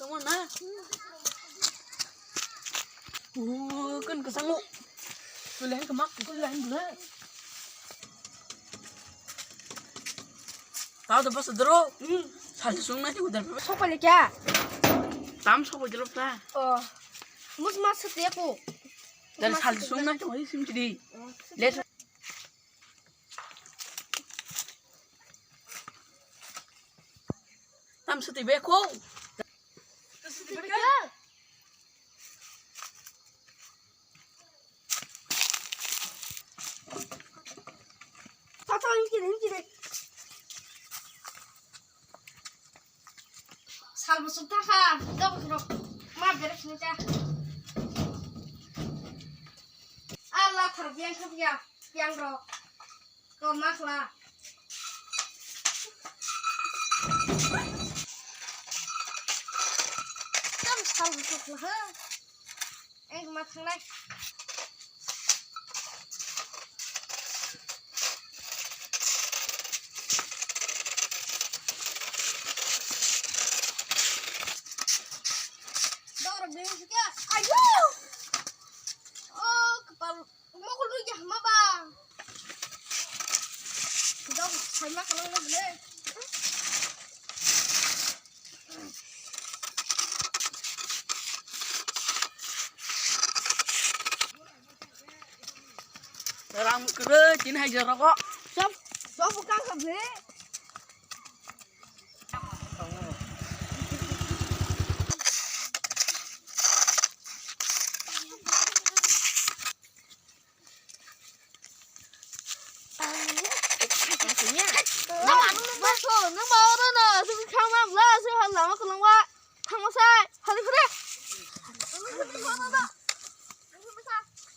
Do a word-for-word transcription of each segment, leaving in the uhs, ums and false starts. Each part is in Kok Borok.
Omo na. Oh, kan kesango. Kulen kemak, kulen bela. Tao to bas dro. Hmm. Sal sung na ti udar. Sokole kya? Tam sokole dro ta. Oh. Mus mas sate ko. Dan sal sung na ti wai sim chidi. Oh. Let. Tam sate be ko. Tata, ini kiri, ini kiri. Sal busuk ta kha, dok rok ma berek sini ta. Allah thar biang kha biang, biang rok. Ko ma khla. Tam sal busuk khla ha. Eng ma thanglai. Dor bini sikya. Ayo. Oh, kepal. Mokol rui ya ma ba. Dok sai ma kalau le. Rang kere chin hai jero ko. Sob, sob bukan kebe. Nang ma oro no, sini khang ma bla, sini hal lama kolong wa, khang ma sai, hali kore.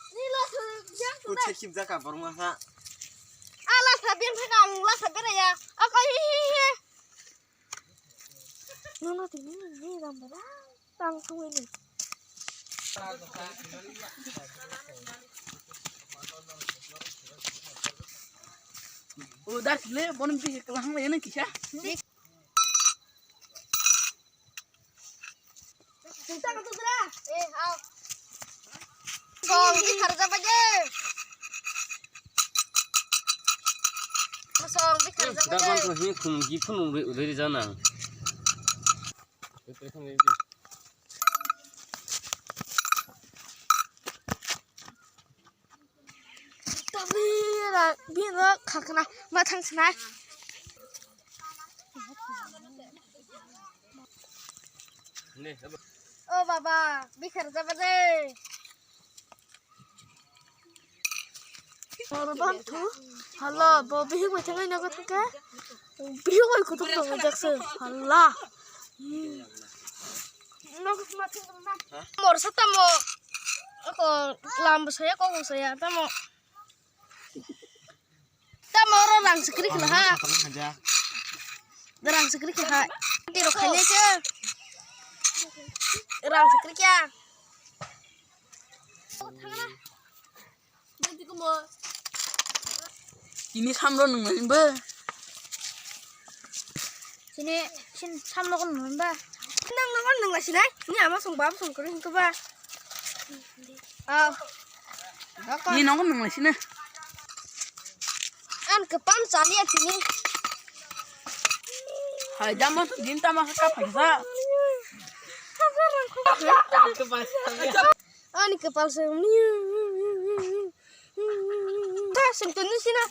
Ni la su yang tu dai. Uche khip jaka borma ha. Ala sa biang thaka ang la sa bera ya. Ako hi hi hi. No no tini ni ram bera. Tang thung ini. O das le bon bi kelang le ne kisa. Song bikhar jaba je. Song bikhar jaba je. Darban to hi khum gi phunu ri ri jana. Tabira bira khakna ma thang sinai. O baba, bikhar jaba de. Oro bang thu. Hala, bo bihik bai thangai nago thangke. Bihik bai kutung tongo jakse. Hala. Mor sa tamo. Ako lam saya, kok saya tamo. Tamo oro rang sikri khala ha. Rang sikri khala. Tiro khanya ke. Rang sikri kya. Tini samro nung nani bo. Sini, sin samno kon nung ba. Nang nang nang la sinai. Ni ama song bab song kori sing ba. Ah. Ni nong nung la sini. An kepam sali ya sini. Hai, dama din tama ka paisa. Ani kepal sini. Ta sing tuni sini.